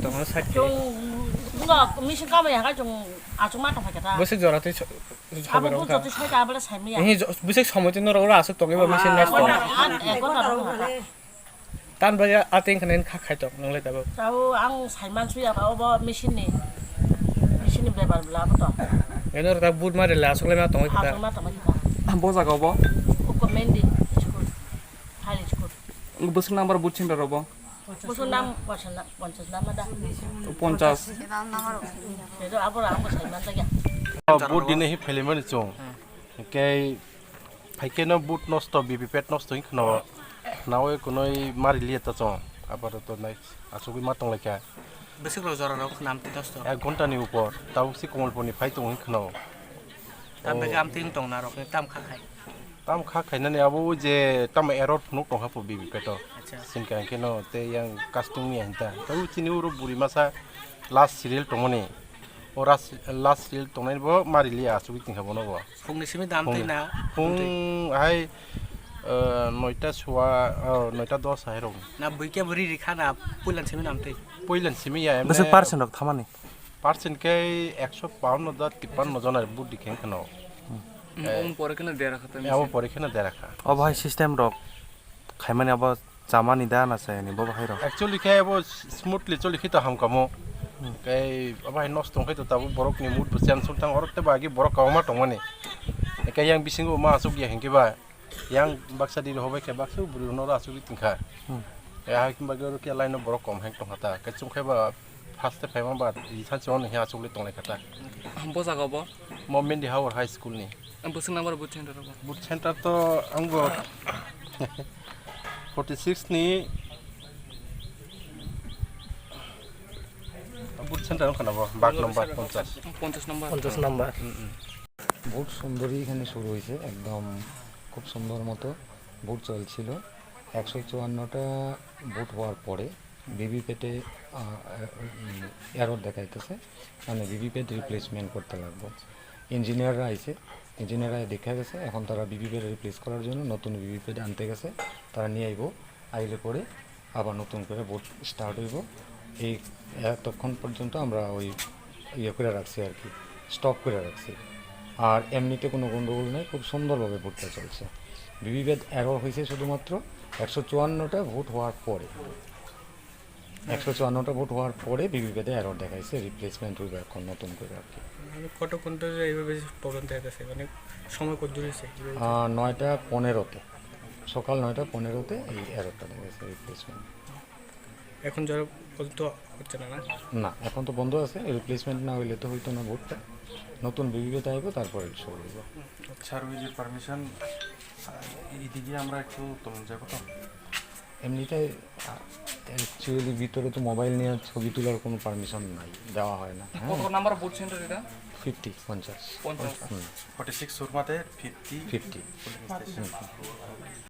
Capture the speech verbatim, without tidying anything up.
Tongna sakhe. Chwng wngkha machine kamai ya kha chwng achukma tongkha khe ta. Bwswk jora tei so-, Abo sobai rok bujotwi kha. Soita abole saimaya. Ehe, jo-, bwswk somoi tei norok oro aswk tongwi ba machine nosto. Ah, ek ghonta rok wngkha ta. Tan bai a teng khna kha khai tok nang le tabuk. Tao ang saiman suya ba obo machine ni. Machine ni bebar bla bo to. Eno ta boot mari le aswk le ma tongwi kha ta. Aswk ma tongwi kha ta. Bo jaga obo? Uko Mendi school. High school. Bwswk number boot center obo? Bwswk nam, ponchas nam da. Ponchas. Bedo abo rang bo saiman ta ya. Boot dine hi phelimani chwng. Hwnkhe phaikhe no boot nosto, B P pad nosto hinkhno. Nawi kunui mari liya ta chwng. Apato to nai achugwi ma tonglaikha. Bwswk rok jora rok khwnam twi nosto. Ek ghonta ni upor. Tabuk si Komolpur ni phai tongo hinkhno. Tam bege amtwi wng tong narok ni tam kha khai. Tam kha khainani abo o je tamo error phunuk tongkha po B P pad o. Acha. Sinkha hwnkhe no tei yang casting ni hinta. Tabuk chini uro buri masa last serial tongmani. O ras-, last serial tongnai bo mari liya achugwi tingkha bono bo. Phungni simi dam twi na? Phung hai, eh, noita suwa, oh, noita dos hai rok. Na buike buri rikha na puilan simi nam twi? Puilan simi ya, emne. Bwswk percent rok thamani? Percent khe ekso bawanno da tippanno jona budi khe kheno. Hmm. Eh, omo pore kheno dera kha tei abo pore kheno dera kha. Obo hai system rok khaimani abo chamani da na chayani bo bahai rok? Actually khe abo smoothly choli khe to hamkamo. Hmm. Khe abo hai nosto wngkhe to tabuk borok ni mood bo change wng thang oro tei bo agi borok kwbangma tongmani. Khe yang bisingo ma asuk ya hinkhe ba yang baksa diri hobai khe baksa bwrwi rokno oro asugwi tongkha. Hmm. Khe hai bagwi oro khe line o borok kom hai tongkha ta. Khe chwng khe ba first te phaima ba ri thansi ono khe asugwi tonglai kha ta. Bo jaga bo? Mo Mendi Hawar High School ni. Bwswk number boot center bo? Boot center to ang bo forty six ni boot center wngkha na bo, bag number ponchas. Ponchas number. Ponchas number. Mm, mm. Vote সুন্দরী এখানে শুরু হয়েছে, একদম খুব সুন্দর মতো ভোট চলছিল। একশো চুয়ান্নটা ভোট হওয়ার পরে ভিভিপ্যাটে, আহ, উম, এরর দেখাইতেছে, মানে ভিভিপ্যাট রিপ্লেসমেন্ট করতে লাগবো। ইঞ্জিনিয়াররা আইছে, ইঞ্জিনিয়াররা দেখা গেছে, এখন তারা ভিভিপ্যাট রিপ্লেস করার জন্য নতুন ভিভিপ্যাট আনতে গেছে, তারা নিয়ে আইবো। আইলে পরে আবার নতুন করে ভোট স্টার্ট হইব। এই এতক্ষণ পর্যন্ত আমরা ওই ইয়ে করে রাখছি আর কি, স্টপ করে রাখছি। আর এমনিতে কোনো গন্ডগোল নেই, খুব সুন্দরভাবে ভোটটা চলছে। ভিভিপ্যাট এরর হয়েছে শুধুমাত্র একশো চুয়ান্নটা ভোট হওয়ার পরে, একশো চুয়ান্নটা ভোট হওয়ার পরে ভিভিপ্যাটে এরর দেখাইছে, রিপ্লেসমেন্ট হইবে এখন নতুন করে আর কি। মানে কতক্ষণ ধরে এইভাবে প্রবলেম দেখা যাচ্ছে, মানে সময় কত দূর হয়েছে এইভাবে? আহ, নয়টা পনেরোতে, সকাল নয়টা পনেরোতে এই এররটা দেখা গেছে, রিপ্লেসমেন্ট। এখন যারা পর্যন্ত হচ্ছে না, না? না, এখন তো বন্ধ আছে, রিপ্লেসমেন্ট না হইলে তো হইতো না ভোটটা। নতুন ভিভিপ্যাট আইব, তারপরে শুরু হইব। স্যার, ওই যে পারমিশন, আহ, এইদিকে আমরা একটু তুলুন যাবো তো? এমনিতে, আহ, অ্যাকচুয়ালি ভিতরে তো মোবাইল নিয়ে ছবি তোলার কোনো পারমিশন নাই, দেওয়া হয় না। হ্যাঁ? কত নাম্বার ভোট সেন্টার এটা? ফিফটি, পঞ্চাশ। পঞ্চাশ। হুম। ফর্টি সিক্স সুরমাতে ফিফটি ফিফটি। Polling station. হুম।